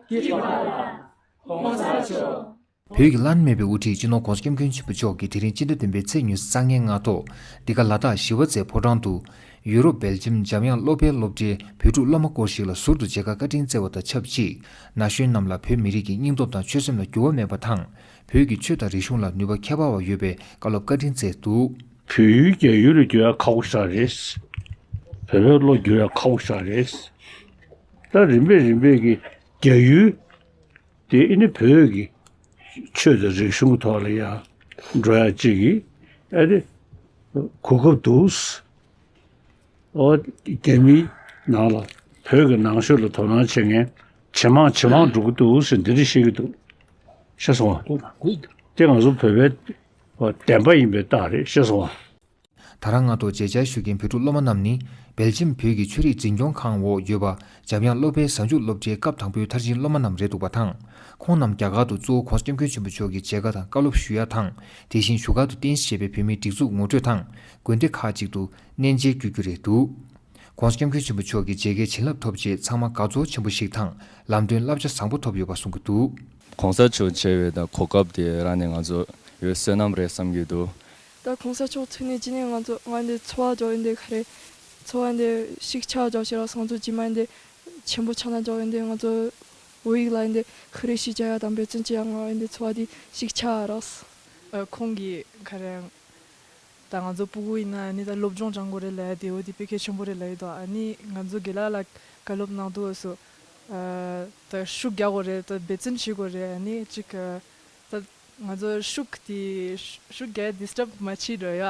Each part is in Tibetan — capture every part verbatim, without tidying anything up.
སྐྱིད་པ་ལ་༸གོང་ས་མཆོག་བོད་ཀྱི་བླ་ན་མེད་པའི་དབུ་ཁྲིད་སྤྱི་ནོར་༸གོང་ས་༸སྐྱབས་མགོན་ཆེན་པོ་མཆོག་གིས་དེ་རིང་སྤྱི་ཟླ་བདུན་པའི་ཚེས་ཉི་ཤུ་རྩ་ལྔའི་སྔ་དྲོ། འདི་ག་ལ་དྭགས་ཞི་བ་རྩེ་ཕོ་བྲང་དུ། ཡུ་རོབ་སྦེལ་ཇམ་འཇམ་དབྱངས་སློབ་དཔེའི་སློབ་གྲྭའི་བོད་ཕྲུག་སློབ་མ་སྐོར་ཞིག་ལ་ཟུར་དུ་མཇལ་ཁ་བཀའ་དྲིན་བསྩལ་བ་དང་ཆབས་ཅིག་ན་གཞོན་རྣམས་ལ་བོད་མི་རིགས་ཀྱི་སྙིང་སྟོབས་དང་ཆོད་སེམས་ལ་འགྱུར་བ་མེད་པ་དང་། བོད་ཀྱི་ཆོས་དང་རིག་གཞུང་ལ་ནུས་པ་ཁྱད་པར་བ་ཡོད་པའི་བཀའ་སློབ་བཀའ་དྲིན་བསྩལ་འདུག་བོད་ཡུལ་རྒྱ་ཡུལ་ལ་འགྱུར་ཡ་ཁག་པོ་ཞིག་རེད། བོད་པའི་བློ་འགྱུར་ཡ་ཁག་པོ་ཞིག་རེད། ད་རིམ་པས་རིམ་པས་ཀྱི་རྒྱ་ཡུལ་དེ་ཨ་ནི་བོད་ཀྱི་ཆོས་དང་རིག་གཞུང་གི་ཐོག་ལ་ཡ་འགྲོ་ཡ་གཅིག་གི་ཨ་ནི་གོ་སྐབས་འདུག་ཨོ། རྒྱ་མིའི་ནང་ལ་བོད་ཀྱི་ནང་ཆོས་ལ་དོ་སྣང་བྱེད་མཁན་ཇེ་མང་ཇེ་མང་འགྲོ་གི་འདུག་ཟེར་འདི་འདྲ་བཤད་ཀྱི་འདུག་ཤེས་སོང་ང་། དེ་ང་ཚོ་བོད་པའི་བདེན་པ་ཡིན་པའི་རྟགས་རེད། ཤེས་སོང་ང་། ད་རང་སྔ་དྲོ་མཇལ་བཅར་ཞུ་མཁན་བོད་ཕྲུག་སློབ་མ་རྣམས་ནི། སྦེལ་ཇམ་བོད་ཀྱི་ཆོས་རིག་འཛིན་སྐྱོང་ཁང་འོག་ཡོད་པ། འཇམ་དབྱངས་སློབ་དཔོན་གཟའ་མཇུག་སློབ་གྲྭའི་སྐབས་དང་པོའི་མཐར་ཕྱིན་སློབ་མ་རྣམས་རེད་འདུག་པ་དང་། ཁོང་རྣམས་རྒྱ་གར་དུ་གཙོ་བོ་༸གོང་ས་༸སྐྱབས་མགོན་ཆེན་པོ་མཆོག་གི་མཇལ་ཁ་དང་བཀའ་སློབ་ཞུ་ཡ་དང་། དེ་བཞིན་བཞུགས་སྒར་དུ་རྟེན་གཞི་བྱས་པའི་བོད་མིའི་སྒྲིག་འཛུགས་ངོ་སྤྲོད་དང་། དགོན་སྡེ་ཁག་ཅིག་ཏུ་གནས་མཇལ་བསྐྱོད་རྒྱུ་རེད་འདུག ༸གོང་ས་༸སྐྱབས་མགོན་ཆེན་པོ་མཆོག་གི་མཇལ་ཁའི་བྱིན་རླབས་ཐོབ་རྗེས་ཚང་མ་དགའ་ཚོར་ཆེན་པོ་ཞིག་དང་། ལམ་སྟོན་བསླབ་བྱ་བཟང་པོ་ཐོབ་ཡོད་པ་གསུང་གི་འདུག ༸གོང་ས་མཆོག་མཇལ་བའི་ད་གོ་སྐབས་དེ་རག་ནས་ང་ཚོ་ཡོད་བསོད་ནམས་རེད་བསམ་གྱི་འདུག་ད་༸གོང་ས་མཆོག་ཐུག་ནས་ཅི་ནས་ང་ཚོ་ང་འདི་འཚོ་བ་འཇོག་ཡིན་འདི་ག་རེ། འཚོ་བ་འདི་ཤིག་ཆགས་འཇོག་ཤེས་ར་སང་ཚོ་ཇི་མ་འདི་ཆེན་པོ་ཆགས་ན་འཇོག་ཡིན་འདི་ང་ཚོ་བོད་ཡིག་ལ་ཡིན་འདི་ག་རེ་ཤིག་བྱ་ཡ་དང་འབད་བརྩོན་བྱེད་ཡ་ང་འདི་འཚོ་བ་འདི་ཤིག་ཆགས་ར། ཁོང་གིས་ག་རེ། ད་ང་ཚོ་སྤུ་གུ་ཡིན་ན་ནི་ད་སློབ་སྦྱོང་སྦྱང་དགོས་རེད་ལབ་ཡ་དེ་འོ་དེ་དཔེ་གལ་ཆེན་པོ་རེད་ལབ་ཡོད་དོ། ཨ་ནི་ང་ཚོ་དགེ་ལགས་ལ་བཀའ་སློབ་གནང་དུས་སུ་ད་ཤུགས་རྒྱག་དགོས་རེད། ད་འབད་བརྩོན་བྱེད་དགོས་རེད། ཨ་ནི་ཅིག་ད་ང་ཚོ་ཤུགས་དེ་ཤུགས་རྒྱག་ཌི་སི་ཊརབ་མ་བྱེད་འགྲོ་ཡ།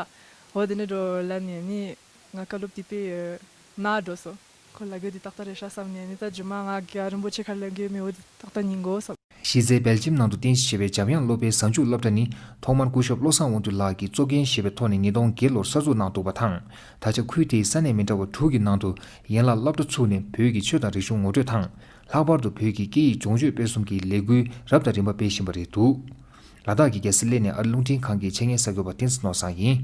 འོ་དེ་ནས་འགྲོ་ལབ་ནས་ནི་ང་བཀའ་སློབ་དེ་དཔེ་ན་འགྲོ་སོང་། ཁོ་ལབ་རྒྱུ་དེ་ཏག་ཏག་རེད་ཤག་བསམ་ནས་ནི་ད་རྗེས་མ་ང་རྒྱལ་བ་རིན་པོ་ཆེ་ཁ་ལ་རྒྱུ་མེད་འོ་དེ་ཏག་ཏག་ཉན་དགོས་བསམ། གཞི་རྩའི་སྦེལ་ཇམ་ནང་དུ་རྟེན་གཞི་བྱས་པའི་འཇམ་དབྱངས་སློབ་དཔོན་གཟའ་མཇུག་སློབ་གྲྭ་ནི་ཐོག་མར་སྐུ་ཞབས་བློ་བཟང་དབང་འདུས་ལགས་ཀྱིས་གཙོ་འགན་བཞེས་པའི་ཐོག་ནས་ཉིས་སྟོང་བརྒྱད་ལོར་གསར་འཛུགས་གནང་འདུག་པ་དང་། ད་ཆ་ཁུལ་དེའི་ས་གནས་མི་འདྲ་བ་དྲུག་གི་ནང་དུ་ཡན་ལག་སློབ་གྲྭ་ཚུགས་ནས་བོད་ཀྱི་ཆོས་དང་རིག་གཞུང་ངོ་སྤྲོད་དང་། ལྷག་པར་དུ་བོད་ཀྱི་སྐད་ཡིག་སྦྱོང་སྤྱོད་སྤེལ་གསུམ་གྱི་ལས་འགུལ་རབ་དང་རིམ་པ་སྤེལ་བཞིན་པ་རེད་འདུག་ལ་དྭགས་ཀྱི་རྒྱལ་ས་གླེ་ནས་ཨ་རི་རླུང་འཕྲིན་ཁང་གི་ཆེད་གཉེར་གསར་འགོད་པ་བསྟན་འཛིན་ནོར་བཟང་ཡིན།